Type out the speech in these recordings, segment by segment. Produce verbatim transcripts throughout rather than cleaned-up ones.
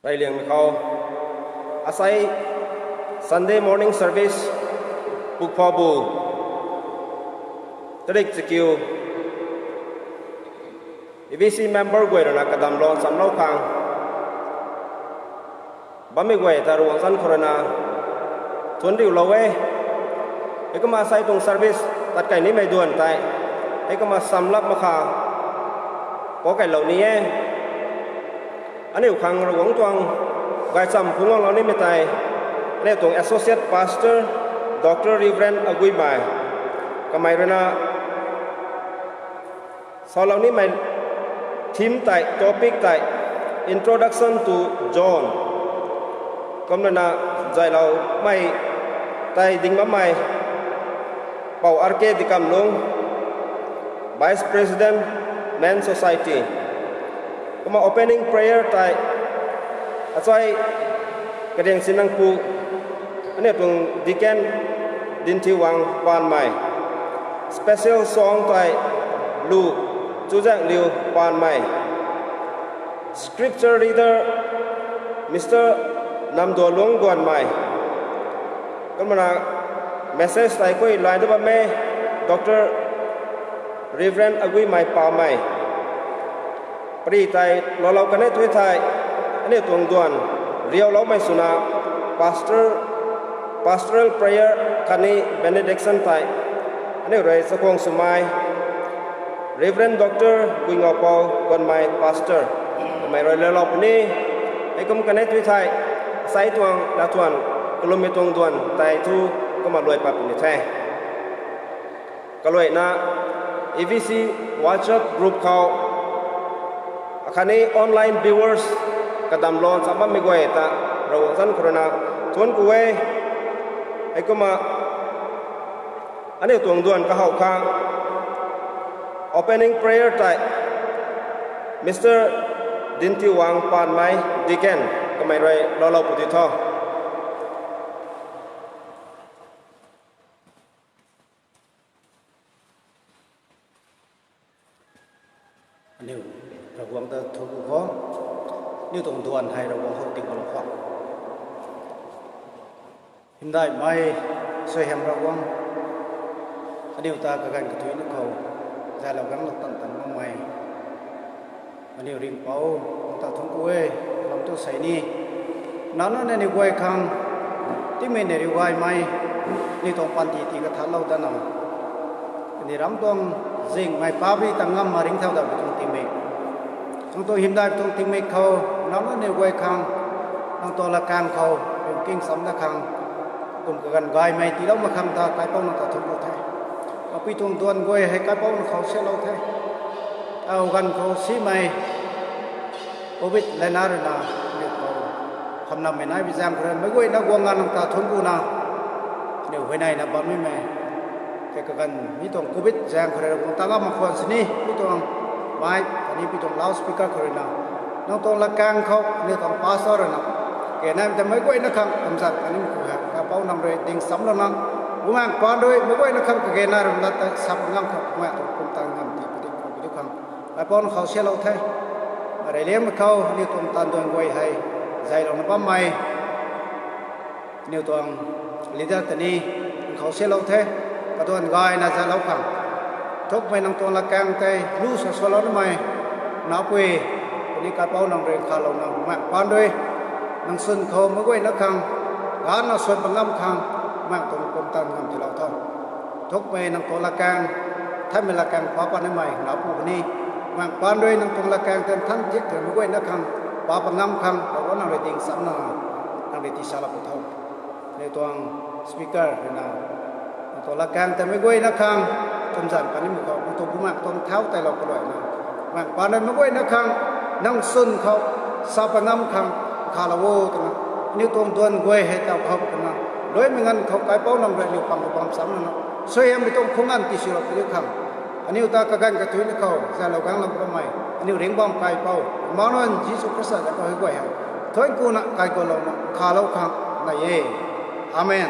Reyliangmei khou, asei Sunday morning service pukphabu tarik chakiu E B C member guay rui na kadam lou chamlou khang bammei guay ta Ravguangc zanc khou rui na thuanc riulou e. Heikumna asei tuang service tat key nimei duan tei heikumna samlap makha pou keylou ni e. Aniu khang Ravguangc tuang gaychamv phungc guanglou nimei tei aniu tuang Associate Pastor, Doctor Reverend Aguimei, kamei rui na salou nimei theme tei, topic tei, Introduction to John. Kumna na zayloumei tei ding bammei Pou R K Dikamlung, Vice President, Men Society. Kumna opening prayer tei achuai Kariang Sinangpu, aniu tuang Deacon Dinthiwang Panmei. Special song tei Lu Chuzaengliu Panmei. Scripture reader, Mister Namdualung Guanmei. Kumna message tei khui lai da bam e, Doctor Reverend Aguimei Pamei. Pari tei loulou kan e tw thei, aniu tuang duan riuloumei swna, pastor, pastoral prayer khatni benediction tei aniu rui chakhwang swmei Reverend Doctor Guingaupou Guanmei Pastor, kamei rui loulou puni. Heikum kan e tw thei, asei tuang lathuan kalummei tuang duan tei thu kumna luai pat puni the. Kaluaina A B C WhatsApp group khou akhatni online viewers kadam lou cham bammei guay ta Ravguangc zanc khou rui na thuanc ku e. Heikumna aniu tuang duan kahaw khang opening prayer tei Mister Dintiwang Panmei Deacon, kamei rui loulou pu di tho. Aniu Ravguangc ta thuanc ku kho. Aniu tuang duan hei Ravguangc khou tingkauhlou kho. Hymdaihmei suaihiam Ravguangc, aniu ta kaganv kathuicna khou zaylou ganglou tan tan makmei aniu ringhpouc ta thuanc ku e. Lam tu sei ni, nana aniu guay khang tingmei nei riu gaymei, aniu tuang panty ti kathanlou dana, kaniw ram tuang zingmei pabi ta ngamna ringcthau dat pui tuang tingmik, nang tuang hymdaih tuang tingmik khou nana aniu guay khang, nang tuang latkaeng khou ringking chamna khang, kum kaganv gaymei tiiloumei khang ta Kaipouc nang ta thuanc ku the. Apui tuang duan guay hei Kaipouc nang khou sialou the. Au ganv khou simei Covid lana rui na, aniu khou khamnammei nai bi zaeng khou rui meic guayna guang nang ta thuanc ku na, aniu huayneina bam nimei, kei kaganv mi tuang Covid zaeng khou rui guang ta ngam mak khwan sini, mi tuang mic khatni mi tuang loudspeaker khou rui na, nang tuang latkaeng khou aniu tuang pastor rui na, kei nai ta meic guayna khang kumzat khatni mi khou hei Kaipouc nang rui ding chamlou na, Bumaengh Paan rui meic guayna khang kagena rui lat tei sa pangam khang Bumaengh tuang pumtan ngam ti pudi khou pudi khang Kaipouc nang khou sialou the. Reyliangmei khou aniu tuang tanduan guay hei zaylouna bammei aniu tuang leader ta ni nang khou sialou the. Kaduan gayna zaylou khang thukmei nang tuang latkaeng tei lu sa swlou namei napui, khatni Kaipouc nang rui khalou nang Bumaengh Paan rui nang swn khou meic guayna khang ganvna swn pangam khang Bumaengh tuang pumtan ngam tiilou tho. Thukmei nang tuang latkaeng, thaymei latkaeng pa pat nimei napui khatni Bumaengh Paan rui nang tuang latkaeng tei nthan thiak tei meic guayna khang pa pangam khang Ravguangc nang rui ding chamna nang rui tiisalou pu tho. Aniu tuang speaker rui na, nang tuang latkaeng tei meic guayna khang kumzat khatni mi khou nang tuang Bumaengh tuang thau teilou kaluaina, Bumaengh Paan rui meic guayna khang nang swn khou sa pangam khang khalou o twna, aniu tuang duan guay hei taw khou twna, luaimei nganv khou Kaipouc nang rui aniu pang khou bam chamna, suaihiammei tuang khung nganv tiisilou pudi khang aniu ta kaganv kathuicna khou zaylou ganglou bammei aniu ringhbam Kaipouc Manac Jisu Khrista zanc khou hei guay hei thuanc ku na, kai gulouna khalou khang nai e. Amen.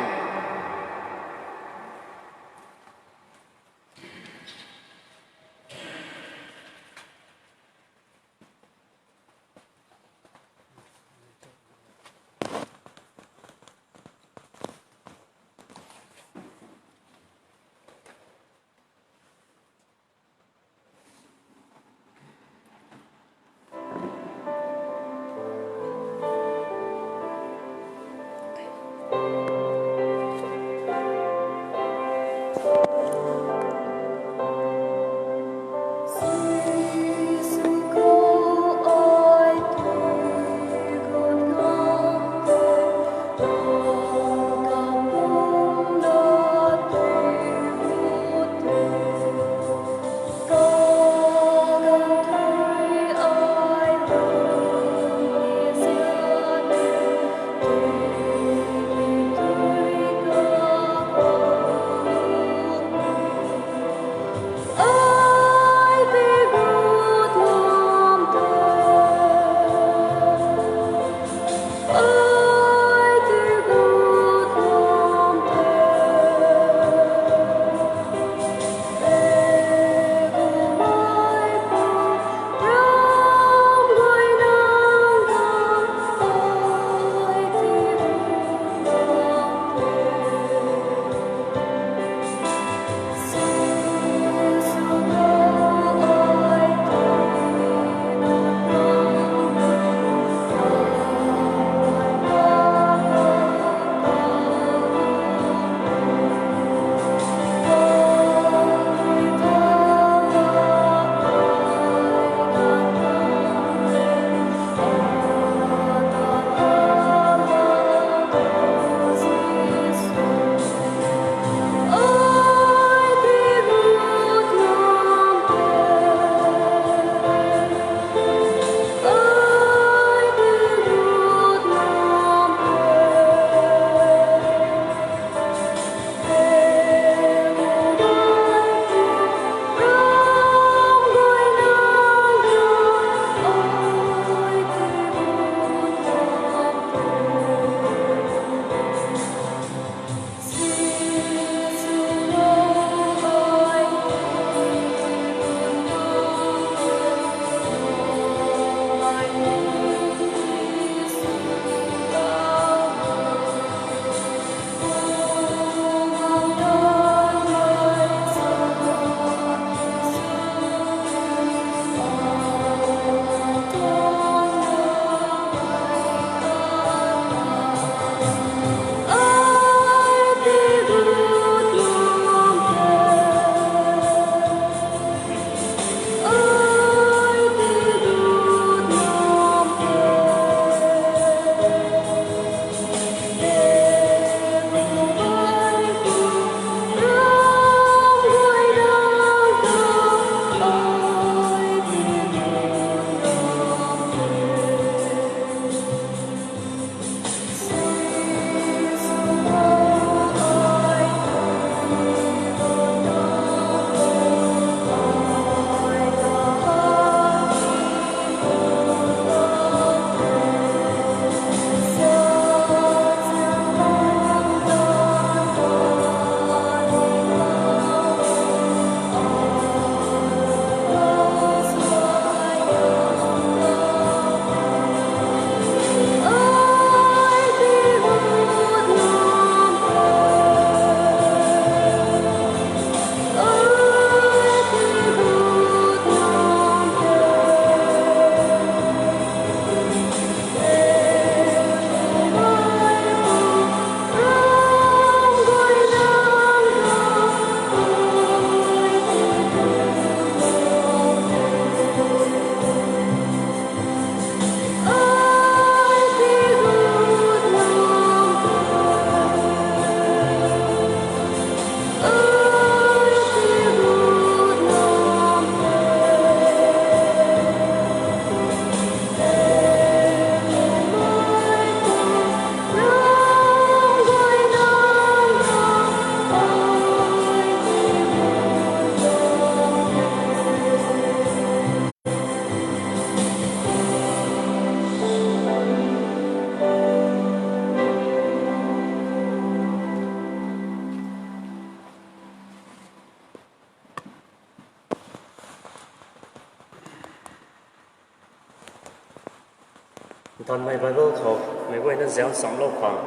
Nthanmei Bible khou meic guayna zauc nchamlou khang,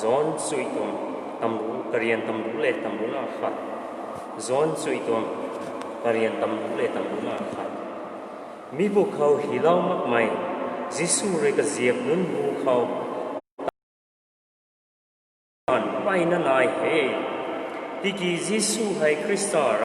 John chui tuang tamru, karian tamru le tamru na khat. John chui tuang karian tamru le tamru na khat. Mi bu khou hilou makmei, Jisu rui kaziap nunc bu khou taanv mpeyna nai e. Tiki Jisu hei Khrista